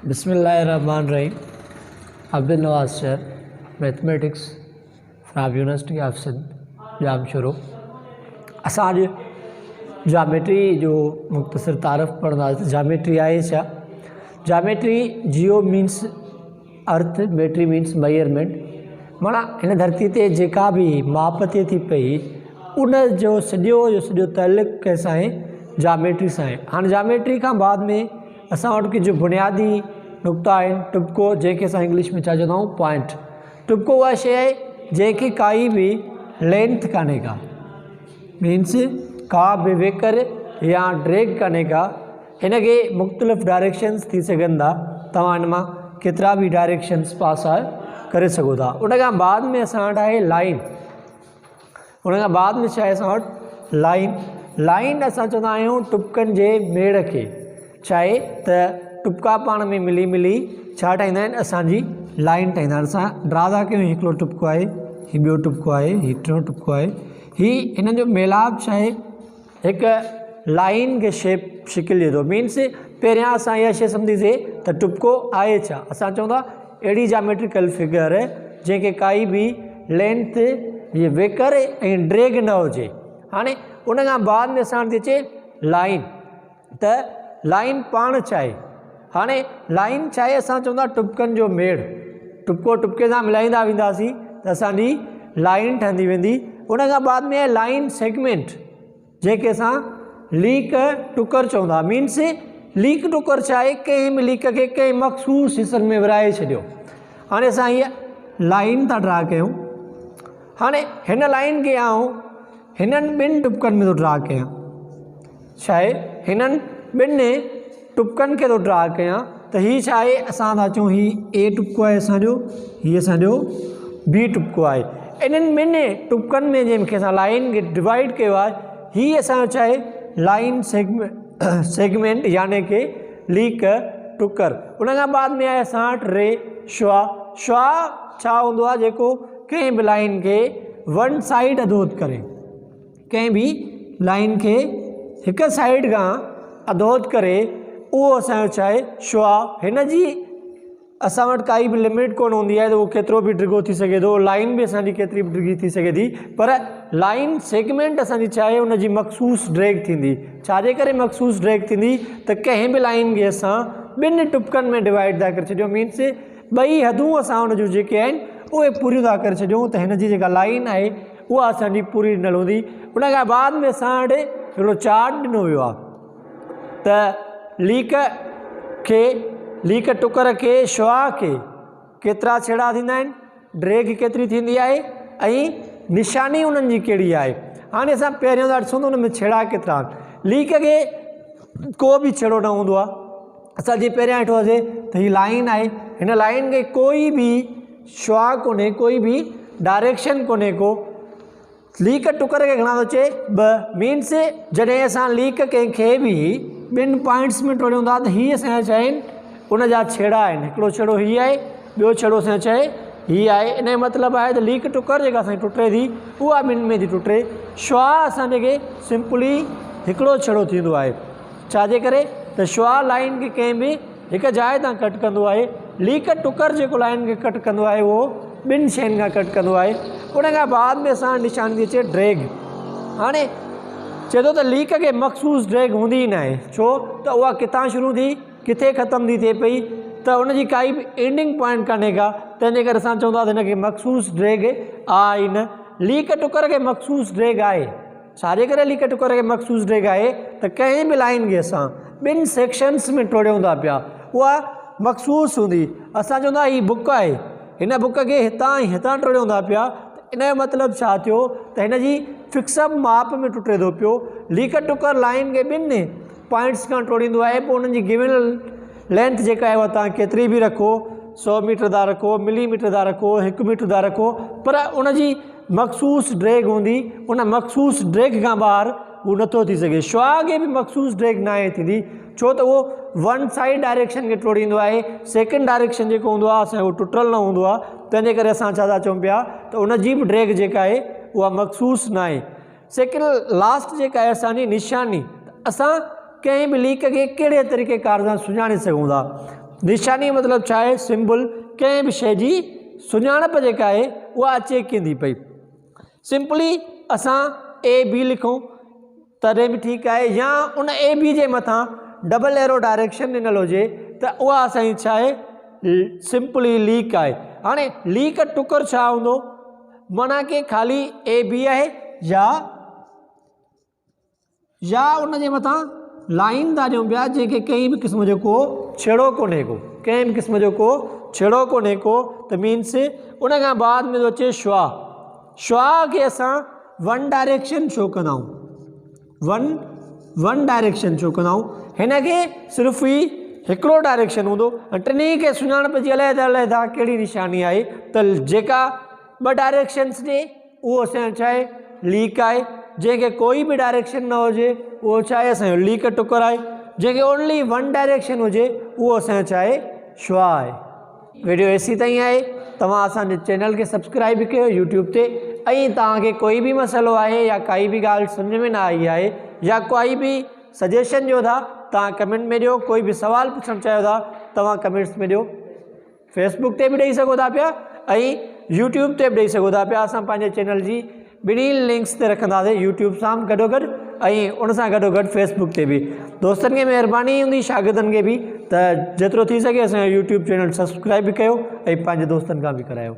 بسم الله الرحمٰن الرحيم Abdul Nawaz Shar mathematics from university of Sindh Jamshoro اسان اڄ جاميٽري جو مختصر تعارف پڙهنداسين جاميٽري آهي ڇا geometry geo means earth metry means measurement معنيٰ هن ڌرتي تي جيڪا به ماپ ٿئي ٿي پئي ان جو سڄو جو سڄو تعلق ڪنهن سان آهي جاميٽري سان آهي هاڻي جاميٽري کان بعد ۾ اسان وٽ ڪجهه بنيادي نقطا آهن ٽٻڪو جنهن کي اسان انگلش ۾ ڇا چوندا آهيون پوائنٽ ٽٻڪو اها شيء آهي جنهن کي ڪائي به لينٿ ڪانهي ڪا مينس ڪا به ويڪر يا ڊريگ ڪانهي ڪا هن کي مختلف ڊائريڪشنس ٿي سگهن ٿا توهان هن مان ڪيترا به ڊائريڪشنس پاس ڪري سگهو ٿا ان کان بعد ۾ اسان وٽ آهي لائن ان کان بعد ۾ ڇا آهي اسان وٽ لائن لائن اسان چوندا آهيون ٽٻڪن جي ميڙ کي ڇا آهي ته ٽٻڪا پاڻ ۾ ملي ملي ڇا ٺاهيندا آهن اسانجي لائن ٺاهيندا آهن اسان ڊرا ٿا ڪيون هڪڙو ٽٻڪو آهي هي ٻيو ٽٻڪو آهي هي ٽيون ٽٻڪو آهي هي هنن جو ميلاپ ڇا آهي هڪ لائين کي شيپ شڪل ڏئي ٿو مينس پهريان اسان اها شي سمجهيسي ته ٽپڪو آهي ڇا اسان چون ٿا اهڙي جاميٽريڪل فگر جنهن کي ڪائي به لينٿ جي ويڪر ۽ ڊريگ نه هجي هاڻي ان کان بعد ۾ اسان وٽ اچي لائين ته لائين پاڻ ڇا آهي هاڻي لائين ڇا آهي اسان چون ٿا ٽپڪن جو ميڙ ٽپڪو ٽپڪي سان ملائيندا وينداسين ته اسانجي لائين ٺهندي ويندي ان کان بعد ۾ آهي لائين سيگمينٽ جنهن کي اسان ليڪ ٽڪر چون ٿا مينس ليڪ ٽڪر ڇا آهي ڪنهن به ليڪ کي ڪنهن مخصوص حصن ۾ ورهائي ڇڏيو هاڻي اسان هيء لائين ٿا ڊرا ڪيون هاڻي هن لائين کي آئون هنن ٻن ٽپڪن ۾ ٿو ڊرا ڪيان ڇا آهي هنن ٻن ٽپڪن کي ٿو ڊرا ڪيان ته هي ڇا آهي اسان ٿا چئون هي اي ٽپڪو آهي اسانجو هي اسانجو بي ٽپڪو آهي انهن ٻن ٽپڪن ۾ جنهن کي اسان لائن کي ڊوائيڊ ڪيو آهي هي اسانجو ڇا آهي لائن سيگمينٽ يعني ڪي ليڪ ٽڪر ان کان بعد ۾ آهي اسان وٽ ري شعاع شعاع ڇا هوندو آهي جيڪو ڪنهن به لائن کي ون سائيڊ اڌوت ڪري ڪنهن به لائين کي هڪ سائيڊ کان اڌوڌ ڪري اهو اسان جو ڇا آهي شعاع هن جي اسان وٽ ڪائي به لمٽ ڪونه هوندي آهي ته اهو ڪيترو به ڊگهو ٿي سگهي ٿو لائين به اسان جي ڪيتري به ڊگهي ٿي سگهي ٿي پر لائين سيگمينٽ اسان جي ڇا آهي ان جي مخصوص ڊريگ ٿيندي ڇا جي ڪري مخصوص ڊريگ ٿيندي ته ڪنهن به لائين کي اسان ٻن ٽپڪن ۾ ڊوائيڊ ٿا ڪري ڇڏيون مينس ٻئي حدون اسان ان جون جيڪي آهن اهي پوريون ٿا ڪري ڇڏيون ته هن جي جيڪا لائين آهي اها اسان جي پوري ڏنل هوندي. ان کان بعد ۾ اسان وٽ هڪڙو چارٽ ڏنو ويو آهي ته ليڪ کي ليڪ ٽڪر کي شعاع کي ڪيترا ڇيڙا ٿيندا آهن، ڊريگهه ڪيتري ٿيندي آهي ۽ نشاني انهن جي ڪهڙي آهي. هاڻي اسان پهريون ٿا ڏسون ته ان ۾ ڇيڙا ڪيترا آهن. ليڪ کي ڪو به ڇيڙو نه هوندو آهي. اسان جيئن پهريان ڏٺو هوسي ته هي لائين آهي هن لائين کي ڪوئي به شعاع ڪونهي ڪوئي به ڊائريڪشن ڪونهي ڪو ليڪ ٽڪر کي گهڻا ٿو چئي ٻه مينس جڏهن اسان ليڪ ڪنهن کي به ٻن پوائنٽس ۾ ٽوڙيون ٿا ته هي اسان جا ڇا آهن ان جا ڇيڙا آهن هڪڙو ڇيڙو هي آهي ٻيو ڇيڙو اسان جو ڇا آهي هي آهي ان جو مطلب آهي ته ليڪ ٽڪر جيڪا اسان جي ٽٽي ٿي اها ٻن ۾ ٿي ٽٽي شعاع اسان جي کي سمپلي هڪڙو ڇيڙو ٿيندو آهي ڇا جي ڪري ته شعاع لائين کي ڪنهن به هڪ جاء تان ڪٽ ڪندو آهي. ليڪ ٽڪر جيڪو لائين کي ڪٽ ڪندو آهي اهو ٻن شين کان ڪٽ ڪندو آهي. ان کان بعد ۾ اسان نشاني ٿي اچي ڊريگ. هاڻي چئي ٿو ته ليڪ کي مخصوص ڊريگ هوندي ئي ناهي ڇو ته اها ڪٿان شروع ٿي ڪٿي ختم ٿي ٿئي پئي ته ان جي ڪائي به اينڊنگ پوائنٽ ڪانهي ڪا تنهن جي ڪري اسان چون ٿا ته هن کي مخصوص ڊريگ آهي ئي نه. ليڪ ٽڪر کي مخصوص ڊريگ آهي. ڇا جي ڪري ليڪ ٽڪر کي مخصوص ڊيگهه آهي ته ڪنهن به لائين کي اسان ٻن سيڪشنس ۾ ٽوڙيون ٿا پيا اها مخصوص هوندي اسان چوندا هي بڪ آهي هن بڪ کي هتان ۽ هتان ٽوڙيون ٿا پيا ته ان جو مطلب ڇا ٿيو ته هن جي فڪس اپ ماپ ۾ ٽٽي ٿو پيو ليڪ ٽڪر لائين کي ٻن پوائنٽس کان ٽوڙيندو آهي پوء انهن جي گيون لينٿ جيڪا آهي اها تان ڪيتري به رکو سو ميٽر ٿا رکو ملي ميٽر ٿا رکو هڪ ميٽر ٿا رکو پر ان جي مخصوص ڊريگ هوندي، ان مخصوص ڊريگ کان ٻاهر هو نٿو ٿي سگهي. شعاع کي به مخصوص ڊريگ ناهي ٿيندي، ڇو ته اهو ون سائيڊ ڊائريڪشن کي ٽوڙيندو آهي، سيڪنڊ ڊائريڪشن جيڪو هوندو آهي اسان جو اهو ٽٽل نه هوندو آهي، تنهن جي ڪري اسان ڇا ٿا چئون پيا ته ان جي به ڊريگ جيڪا آهي اها مخصوص ناهي. سيڪنڊ لاسٽ جيڪا آهي اسان جي نشاني ته اسان ڪنهن به ليڪ کي ڪهڙي طريقي ڪار سان سڃاڻي سگهون ٿا. نشاني مطلب ڇا آهي؟ سمبل ڪنهن به شيء جي سڃاڻپ جيڪا آهي اها اچي ڪيئن ٿي پئي. سمپلي اسان اي بي لکون تڏهن به ٺيڪ آهي يا ان اي بي جي مٿان ڊبل ايرو ڊائريڪشن ڏنل هجي ته اها اسان جي ڇا آهي؟ سمپلي ليڪ آهي. هاڻي ليڪ ٽڪر ڇا هوندو؟ معنيٰ ڪي خالي اي بي آهي يا يا ان جي مٿان لائين ٿا ڏيون پيا جنهن کي ڪنهن به قسم جو ڪو ڇيڙو ڪونهي ڪو ڪنهن به قسم جو ڪو ڇيڙو ڪونهي ڪو ته مينس ان کان بعد ۾ ٿو اچي شعاع شعاع کي اسان ون ڊائريڪشن شو ڪندا آهيون ون ون ڊائريڪشن شو ڪندا آهيون هن کي صرف ئي هڪڙو ڊائريڪشن هوندو ۽ ٽنهي کي سڃاڻپ جي علحده علحده ڪهڙي نشاني آهي ته جيڪا ٻه ڊائريڪشنس ڏي اهو اسان جو ڇا آهي ليڪ آهي جنهن کي ڪوئي به ڊائريڪشن نه هجي اهو ڇا آهي اسان جو ليڪ ٽڪر آهي جنهن کي اونلي ون ڊائريڪشن هجي اهو اسان جو ڇا آهي شعاع آهي. ويڊيو ايسي تائين آهي توهان اسان جي چينل کي سبسڪرائب به ڪيو يوٽيوب تي ۽ توهان کي ڪوئي به مسئلو آهي يا ڪائي به ڳالهه سمجهه ۾ نه آئي آهي يا ڪوئي به سجيشن ڏيو ٿا توهان ڪمينٽ ۾ ڏيو ڪوئي به سوال پڇڻ چاهيو ٿا توهان ڪمينٽس ۾ ڏيو. فيس بڪ تي به ڏئي سگهو ٿا پيا ۽ يوٽيوب تي به ڏئي سگهو ٿا پيا اسان پنهنجي چينل جي ٻنهي لنڪس تي رکنداسين يوٽيوب سان به گڏو گڏ ۽ ان سان گڏو گڏ فيس بڪ تي به دوستن کي مهرباني هوندي شاگردن کي به ته جيترو ٿي سگهي اسان جو يوٽيوب چينل سبسڪرائب به ڪيو ۽ پنهنجي دوستن کان به ڪرايو.